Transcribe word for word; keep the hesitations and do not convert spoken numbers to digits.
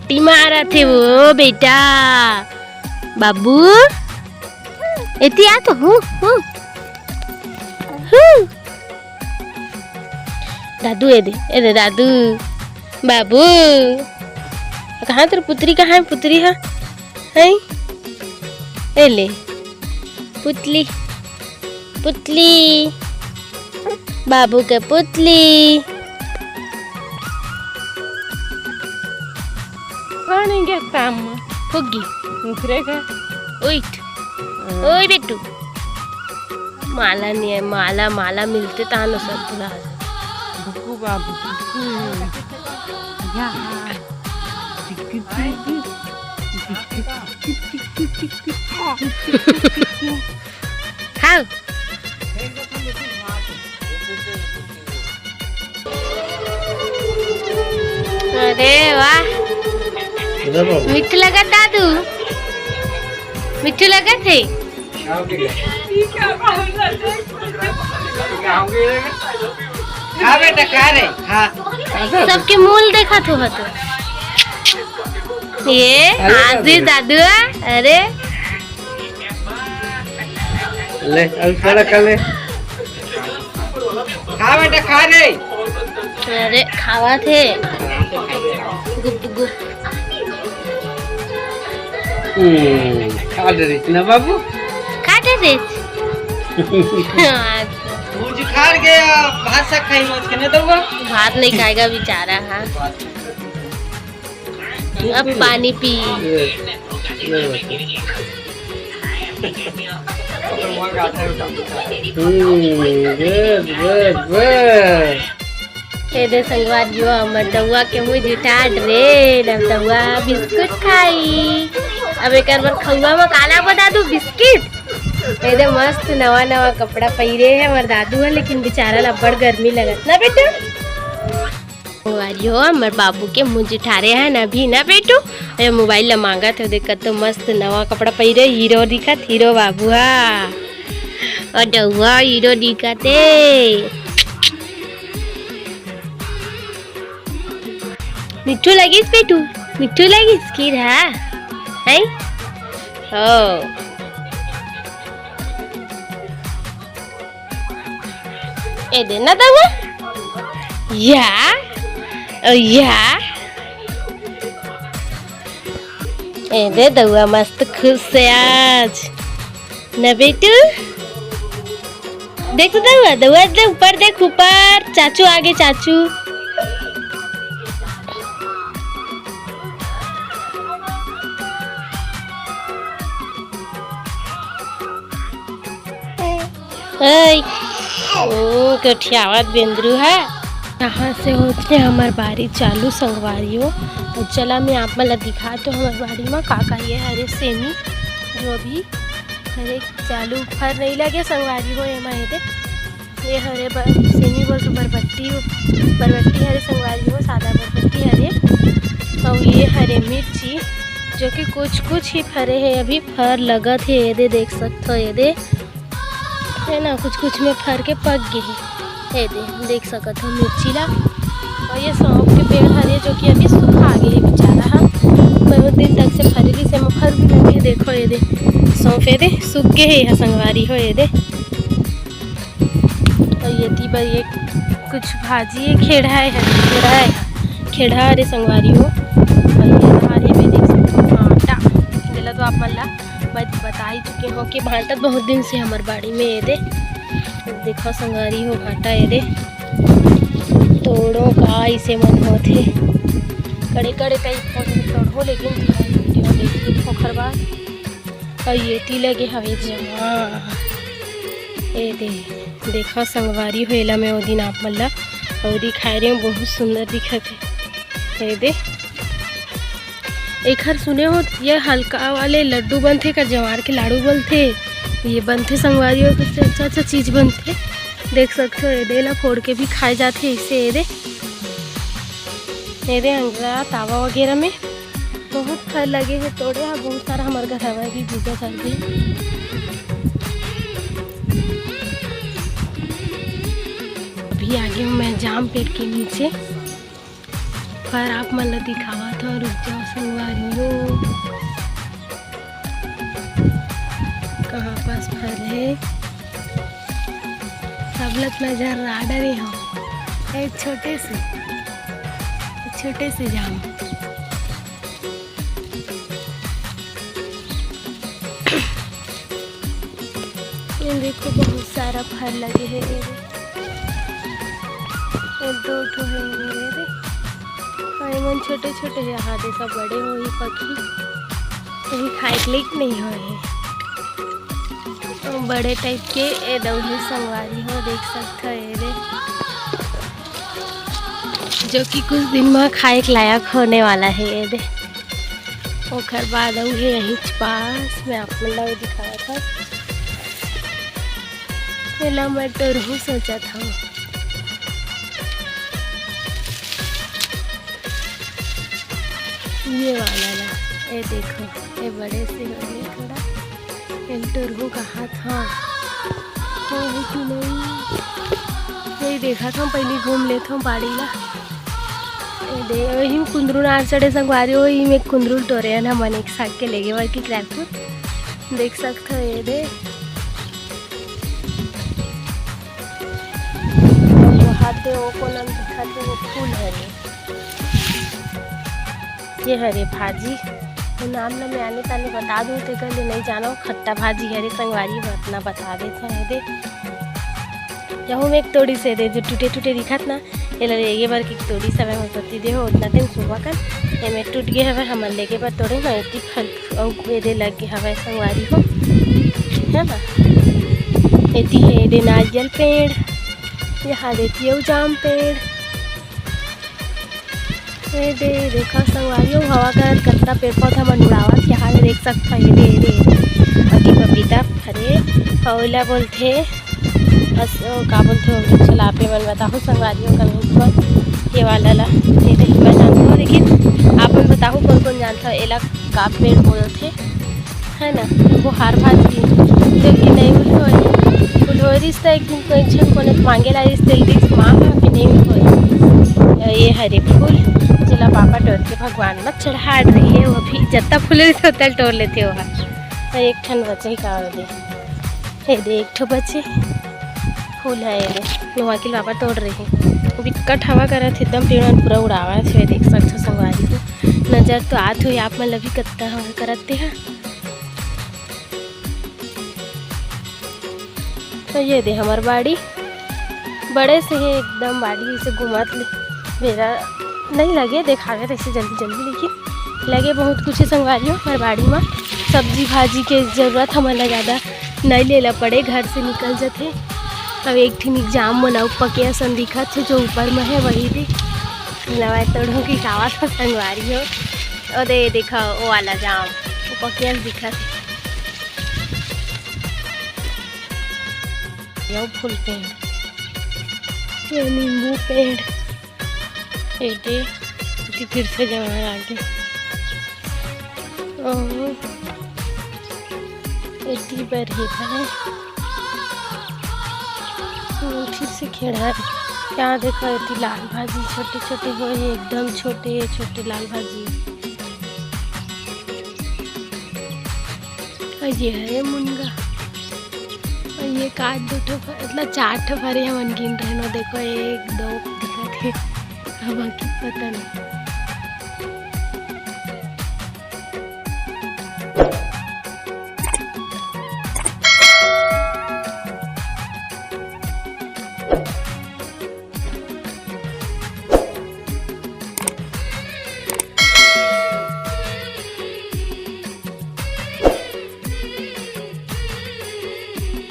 T मारत हे वो बेटा। बाबू, एती आ तो, हूँ, हूँ, हूँ। दादू, ए दे, ए दे दादू। बाबू, कहाँ तोर पुतरी, कहाँ हे पुतरी ह? हैं? ए ले, पुतली, पुतली, बाबू के पुतली। पानी के काम फुग्गी। दूसरे का। ओइट। हाँ। ओए बेटू। माला नहीं है, माला, माला मिलते तानो सब पूरा। बुकू बाबू। हम्म। या। खाओ। अरे वाह, अरे बाबू। मिट्ठू लगत दादू, मिट्ठू लगत हे। खा बेटा, खा रे, खा। सबके मूल देखत हो तो। ये अरे हाजिर दादू। दादू, अरे ले, अभी थोड़ा खा ले। खा बेटा, खा रे। अरे, खावत हे। गुप, गुप। हम्म, खा डरिस ना बाबू? खा डरिस? हाँ। मुझे खा के भात साग खाई, मत खाने दूंगा। भात नहीं खाएगा बेचारा, हाँ। अब पानी पी। ये, ये बच्चा। हम्म, बस, बस, बस। ए दे संगवारी हो, हमर दउआ के मुँह जुठा डरे, अब दउआ बिस्कुट खाई। अब एकर बर खउआ म काला बता दू, बिस्किट। ए दे मस्त नवा नवा कपड़ा पहिरे हे हमर दादू ह, लेकिन बेचारा ल अब्बड़ गर्मी लगत ना बेटा। संगवारी हो, हमर बाबू के मुँह जुठारे हे ना अभी ना बेटू। अरे मोबाइल ला मांगत हे, देख कतो मस्त नवा कपड़ा पहिरे, हीरो दिखत, हीरो बाबू हा। ओ दउआ हीरो दिखत हे। मिट्ठू लगिस बेटू, मिट्ठू लगिस की रहा? हैं? हो। ए दे ना दउआ। या, ओ या। ए दे दउआ मस्त खुश हे आज। ना बेटू? देख तो दउआ, दउआ दे ऊपर देख, ऊपर। चाचू आगे, चाचू। ओए, ओ, गोठियावत बेंदरू हे। यहाँ से होथे हमर बारी चालू संगवारी हो। अउ चला मैं आप मन ला दिखा तो हमर बारी मा का का ये हरे सेमी, जो अभी हरे चालू फर नहीं लगे संगवारी हो। एमा एदे ये हरे ब-, सेमी बोल तो बरबट्टी, बरबट्टी हरे संगवारी हो, सादा बरबट्टी हरे। अउ ये हरे मिर्ची, जो कि कुछ कुछ ही फरे हे, अभी फर लगत हे। एदे देख सकथो, एदे हे ना, कुछ कुछ में फर के पक गे हे। एदे देख सकत हो मिर्ची ला। अउ ये सौंफ के पेड़ हरे, जो कि अभी सुखा गे हे बेचारा हा। बहुत दिन तक से फरे रहिस, एमा फर भी लगे हे। देखो एदे सौंफ, एदे सूख गे हे, एहा संगवारी हो एदे। अउ एती बर ये कुछ भाजी हे, खेड़हा हे, खेड़हा हे, खेड़हा हरे संगवारी हो। अउ ये हरे में देख सकत हो भांटा, जेला तो आप मन ला बत-, बता ही चुके हो कि भांटा बहुत दिन से हमर बाड़ी में एदे। देखो संगवारी हो भांटा एदे, तोड़ो का इसे मन होथे, कड़े कड़े टाइप होथे तोड़ो, लेकिन video देखी ओखर बाद। अउ एती लगे हवे जमा। एदे, देखा संगवारी हो, एला मैं ओ दिन आप मन ला अउ दिखाए रेहेंव, बहुत सुंदर दिखत हे। एदे, एखर सुने हो, ये हल्का वाले लड्डू बनथे, एकर जवार के लाड़ू बनथे, ये बनथे संगवारी हो, सबसे अच्छा अच्छा चीज बनथे। देख सकथो, एदे ला फोड़ के भी खाए जाथे, इसे एदे, एदे अंगरा तावा वगैरह में। बहुत फल लगे हे, तोड़े हा बहुत सारा हमर घर हवय, अभी पूजा चलथे। अभी आ गे हूँ मैं जाम पेड़ के नीचे। पर आप मन ला दिखावत हव, रुक जाव संगवारी हो। कहाँ पास फर हे, सब ला मैं झर्रा डरे हव। ए छोटे से, छोटे से जाम। ये देखो, बहुत सारा फर लगे हे। ये दो ठो हे, ये दे। अउ ये मन छोटे छोटे हे, आधे सब बड़े होही पकी, कहीं खाए के लायक नहीं होए हे। अउ बड़े टाइप के ए दऊ हे संगवारी हो, देख सकत हो ये दे, जो कि कुछ दिन में खाए के लायक होने वाला हे ये दे। ओखर बाद अउ हे यहीं पास, मैं आप मन ला दिखावत हव। एला मैं टोरहूँ सोचत हव। ये वाला ला, ये देखो, ये बड़े से हो गए थोड़ा। ये टोरहूँ कहाँ था? हो, हो कि नहीं? यही देखा था, पहले घूम लेता हूँ बाड़ी ला। ये दे, वही कुंदरू नार चढ़े संगवारी, वही में कुंदरू टोरे है ना, मन एक साग के लेगे बर की ट्रैक्टर देख सकत हो। ये दे, वो हाथ दे, वो कोन दिखत हे, वो फूल हरे। ये हरे भाजी, तो नाम ल मैं आने ताने बता दूँ, तेकर ले नहीं जानो, खट्टा भाजी हरे संगवारी, मैं अतना बता देत हँव। ये दे, यहू में एक तोड़ी से दे, जो टूटे टूटे दिखत ना, एला लेगे बर के तोड़ी सवे में पत्ती दे हो, उतना दिन सुबह कन एमे टूट गे हवे, हमन लेगे बर तोड़े ना, एती फल अउ ये दे लग गे हवे संगवारी हो, है ना। एती हे दे नारियल पेड़, यहाँ देती अउ जाम पेड़। ए दे, देखा संगवारी हो, हवा करत कतका पेड़ पौधा मन उड़ावत हे। यहाँ देख सकत हो, ये दे, ये दे, अति पपीता फरे, अउ ओला बोलथे, अस-, ओ, का बोलथे, ओ वृक्ष ला आप मन बताहू संगवारी हो, comment में, ये वाला ला, ये दे, मैं जानत हँव, लेकिन आप मन बताहू, कोन कोन जानत हो, एला का पेड़ बोलथे। है ना, वो हार भाजी, जो कि नहीं होय, फुलहोरिस त एक दिन कोई झन कोनो मांगे ला रिस, तेल रिस माँ हा कि नहीं होय। ये हरे फूल, जेला पापा टोर के भगवान ला चढ़ा रहे, वो भी जत्ता फूल रिस ओतल टोर लेथे वो हा। तो एक ठन बचे का दे, ये दे एक ठो बचे फूल है, ये दे नोवा के पापा तोड़ रहे। बिकट हवा करत हे, एकदम पेड़ मन पूरा उड़ावत हे, देख सकत हो संगवारी हो। नजर तो आत होही आप मन ला भी कत्ता हवा करत हे। तो ये दे हमर बाड़ी, बड़े से हे एकदम बाड़ी, से घुमत ले बेरा नहीं लगे देखावे तैसे जल्दी जल्दी, लेकिन लगे बहुत कुछ हे संगवारी हो हमर बाड़ी में। सब्जी भाजी के जरूरत हमन ला ज़्यादा नहीं लेला पड़े, घर से निकल जथे। अब एक ठिन जाम मन अउ पके असन दिखत हे, जो ऊपर में हे वही दे लवाए तोड़ो की कावत हो संगवारी हो। ओ दे देखा वो वाला जाम, वो पके अस दिखत हे। ये फूल पेड़, ये नींबू पेड़, ये दे, ये फिर से जवान आ गए। और एती बर हे भाई, फिर से खेड़ा हे। क्या देखो, एती लाल भाजी छोटे छोटे होए हे, एकदम छोटे छोटे लाल भाजी। और ये हरे मुनगा, और ये काट दो ठो फ-, मतलब चार ठो फरे हमन गिन रहे ना। देखो, एक, दो दिखत हे, अब बाकी पता नहीं।